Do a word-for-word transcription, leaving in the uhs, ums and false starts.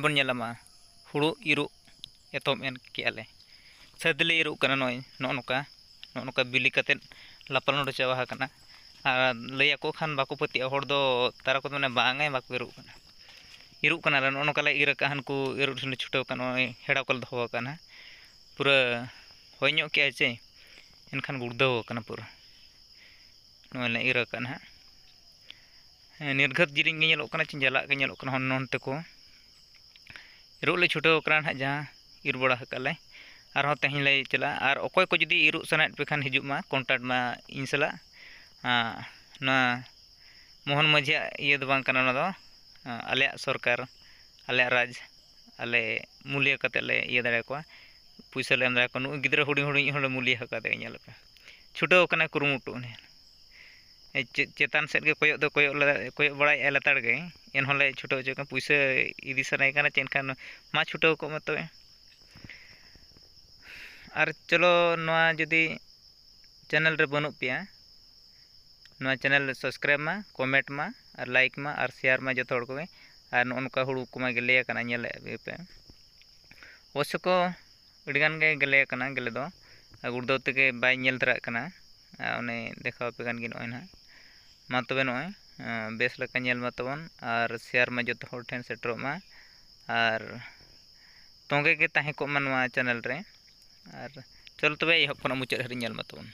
ᱵᱚᱱ ᱧᱮᱞᱟ ᱢᱟ, ᱦᱩᱲᱩ ᱤᱨᱚᱜ ᱮᱛᱚᱦᱚᱵ ᱮᱱ ᱠᱮᱜᱼᱟ ᱞᱮ᱾ ᱥᱟᱹᱨᱫᱤ ᱞᱮ ᱤᱨᱚᱜ ᱠᱟᱱᱟ ᱱᱚᱜᱼᱚᱭ ᱱᱚᱜᱼᱚ ᱱᱚᱝᱠᱟ, ᱱᱚᱜᱼᱚ ᱱᱚᱝᱠᱟ ᱵᱤᱞᱤ ᱠᱟᱛᱮᱫ ᱞᱟᱯᱟᱞ ᱞᱚᱰᱚ ᱪᱟᱵᱟ ᱟᱠᱟᱱᱟ᱾ ᱟᱨ ᱞᱟᱹᱭ ᱟᱠᱚ ᱠᱷᱟᱱ ᱵᱟᱠᱚ ᱯᱟᱹᱛᱭᱟᱹᱜᱼᱟ ᱦᱚᱲ ᱫᱚ, ᱛᱟᱨᱟ ᱠᱚᱫᱚ ᱢᱟᱱᱮ ᱵᱟᱝ ᱮ ᱵᱟᱠᱚ ᱤᱨᱚᱜ ᱠᱟᱱᱟ᱾ ᱤᱨᱚᱜ ᱠᱟᱱᱟ ᱞᱮ, ᱱᱚᱜᱼᱚ ᱱᱚᱝᱠᱟ ᱞᱮ ᱤᱨ ᱟᱠᱟᱫᱼᱟ, ᱦᱟᱱᱠᱩ ᱤᱨᱚᱜ ᱴᱷᱮᱱ ᱞᱮ ᱪᱷᱩᱴᱟᱹᱣ ᱟᱠᱟᱱ, ᱱᱚᱜᱼᱚᱭ ᱦᱮᱲᱟ ᱠᱚᱞᱮ ᱫᱚᱦᱚ ᱟᱠᱟᱫᱼᱟ ᱱᱟᱦᱟᱜ᱾ ᱯᱩᱨᱟᱹ ᱦᱚᱭ ᱧᱚᱜ ᱠᱮᱜᱼᱟᱭ ᱪᱮ, ᱮᱱᱠᱷᱟᱱ ᱜᱩᱲᱫᱟᱹᱣ ᱟᱠᱟᱱᱟ ᱯᱩᱨᱟᱹ᱾ ᱱᱚᱜᱼᱚᱭ ᱞᱮ ᱤᱨ ᱟᱠᱟᱫᱼᱟ ᱱᱟᱦᱟᱜ᱾ ᱦᱮᱸ, ᱱᱤᱨᱜᱷᱟᱹᱛ ᱡᱤᱞᱤᱧ ᱜᱮ ᱧᱮᱞᱚᱜ ᱠᱟᱱᱟ ᱪᱮ ᱡᱟᱞᱟᱜ ᱜᱮ ᱧᱮᱞᱚᱜ ᱠᱟᱱᱟ ᱦᱚᱱ ᱱᱚᱱᱛᱮ ᱠᱚ᱾ ᱤᱨᱚᱜ ᱞᱮ ᱪᱷᱩᱴᱟᱹᱣ ᱟᱠᱟᱱᱟ ᱱᱟᱦᱟᱜ, ᱡᱟᱦᱟᱸ ᱤᱨ ᱵᱟᱲᱟ ᱟᱠᱟᱫ ᱞᱮ᱾ ᱟᱨᱦᱚᱸ ᱛᱮᱦᱮᱧ ᱞᱮ ᱪᱟᱞᱟᱜᱼᱟ᱾ ᱟᱨ ᱚᱠᱚᱭ ᱠᱚ ᱡᱩᱫᱤ ᱤᱨᱚᱜ ᱥᱟᱱᱟᱭᱮᱫ ᱯᱮ ᱠᱷᱟᱱ ᱦᱤᱡᱩᱜ ᱢᱟ, contact ᱢᱟ ᱤᱧ ᱥᱟᱞᱟᱜ᱾ ᱟᱸ, ᱱᱚᱣᱟ ᱢᱳᱦᱚᱱ ᱢᱟᱹᱡᱷᱤᱭᱟᱜ ᱤᱭᱟᱹ ᱫᱚ ᱵᱟᱝ ᱠᱟᱱᱟ ᱚᱱᱟ ᱫᱚ, ᱟᱸ, ᱟᱞᱮᱭᱟᱜ ᱥᱚᱨᱠᱟᱨ, ᱟᱞᱮᱭᱟᱜ ᱨᱟᱡᱽ, ᱟᱞᱮ ᱢᱩᱞᱤᱭᱟᱹ ᱠᱟᱛᱮᱫ ᱞᱮ ᱤᱭᱟᱹ ᱫᱟᱲᱮᱭᱟᱠᱚᱣᱟ, ᱯᱩᱭᱥᱟᱹ ᱞᱮ ᱮᱢ ᱫᱟᱲᱮᱭᱟᱠᱚᱣᱟ᱾ ᱱᱩᱜᱼᱩᱭ ᱜᱤᱫᱽᱨᱟᱹ ᱦᱩᱰᱤᱧ ᱦᱩᱰᱤᱧ ᱦᱚᱲ ᱞᱮ ᱢᱩᱞᱤᱭᱟᱹ ᱟᱠᱟᱫᱮᱭᱟ, ᱧᱮᱞ ᱯᱮ, ᱪᱷᱩᱴᱟᱹᱣ ᱟᱠᱟᱱᱟᱭ ᱠᱩᱨᱩᱢᱩᱴᱩ ᱩᱱᱤ᱾ ᱪᱮ-, ᱪᱮᱛᱟᱱ ᱥᱮᱫ ᱜᱮ ᱠᱚᱭᱚᱜ ᱫᱚ ᱠᱚᱭᱚᱜ ᱞᱮ-, ᱠᱚᱭᱚᱜ ᱵᱟᱲᱟᱭᱮᱫᱼᱟᱭ ᱞᱟᱛᱟᱨ ᱜᱮ, ᱮᱱᱦᱚᱸ ᱞᱮ ᱪᱷᱩᱴᱟᱹᱣ ᱦᱚᱪᱚᱭ ᱠᱟᱱᱟ, ᱯᱩᱭᱥᱟᱹ ᱤᱫᱤ ᱥᱟᱱᱟᱭᱮ ᱠᱟᱱᱟ ᱪᱮ, ᱮᱱᱠᱷᱟᱱ ᱢᱟ ᱪᱷᱩᱴᱟᱹᱣ ᱠᱚᱜ ᱢᱮ ᱛᱚᱵᱮ᱾ ᱟᱨ ᱪᱚᱞᱚ, ᱱᱚᱣᱟ ᱡᱩᱫᱤ channel ᱨᱮ ᱵᱟᱹᱱᱩᱜ ᱯᱮᱭᱟ, ᱱᱚᱣᱟ channel subscribe ᱢᱟ, comment ᱢᱟ, ᱟᱨ like ᱢᱟ, ᱟᱨ share ᱢᱟ ᱡᱚᱛᱚ ᱦᱚᱲ ᱠᱚᱜᱮ᱾ ᱟᱨ ᱱᱚᱜᱼᱚ ᱱᱚᱝᱠᱟ ᱦᱩᱲᱩ ᱠᱚᱢᱟ ᱜᱮᱞᱮ ᱟᱠᱟᱱᱟ, ᱧᱮᱞᱮᱫ ᱯᱮ᱾ ᱚᱵᱚᱥᱥᱚ ᱠᱚ ᱟᱹᱰᱤᱜᱟᱱ ᱜᱮ ᱜᱮᱞᱮ ᱟᱠᱟᱱᱟ ᱜᱮᱞᱮ ᱫᱚ᱾ ᱟᱨ ᱜᱩᱲᱫᱟᱹᱣ ᱛᱮᱜᱮ ᱵᱟᱭ ᱧᱮᱞ ᱫᱷᱟᱨᱟᱜ ᱠᱟᱱᱟ᱾ ᱟᱨ ᱚᱱᱮ ᱫᱮᱠᱷᱟᱣ ᱟᱯᱮ ᱠᱟᱱ ᱜᱮ ᱱᱚᱜᱼᱚᱭ ᱱᱟᱦᱟᱜ᱾ ᱢᱟ ᱛᱚᱵᱮ ᱱᱚᱜᱼᱚᱭ, ᱟᱸ, ᱵᱮᱥ ᱞᱮᱠᱟ ᱧᱮᱞ ᱢᱟ ᱛᱟᱵᱚᱱ ᱟᱨ share ᱢᱟ ᱡᱚᱛᱚ ᱦᱚᱲ ᱴᱷᱮᱱ ᱥᱮᱴᱮᱨᱚᱜ ᱢᱟ᱾ ᱟᱨ ᱛᱚᱸᱜᱮ ᱜᱮ ᱛᱟᱦᱮᱸ ᱠᱚᱜ ᱢᱟ ᱱᱚᱣᱟ channel ᱨᱮ᱾ ᱟᱨ ᱪᱚᱞᱚ ᱛᱚᱵᱮ ᱮᱦᱚᱵ ᱠᱷᱚᱱᱟᱜ ᱢᱩᱪᱟᱹᱫ ᱦᱟᱹᱨᱤᱡ ᱧᱮᱞ ᱢᱟ ᱛᱟᱵᱚᱱ᱾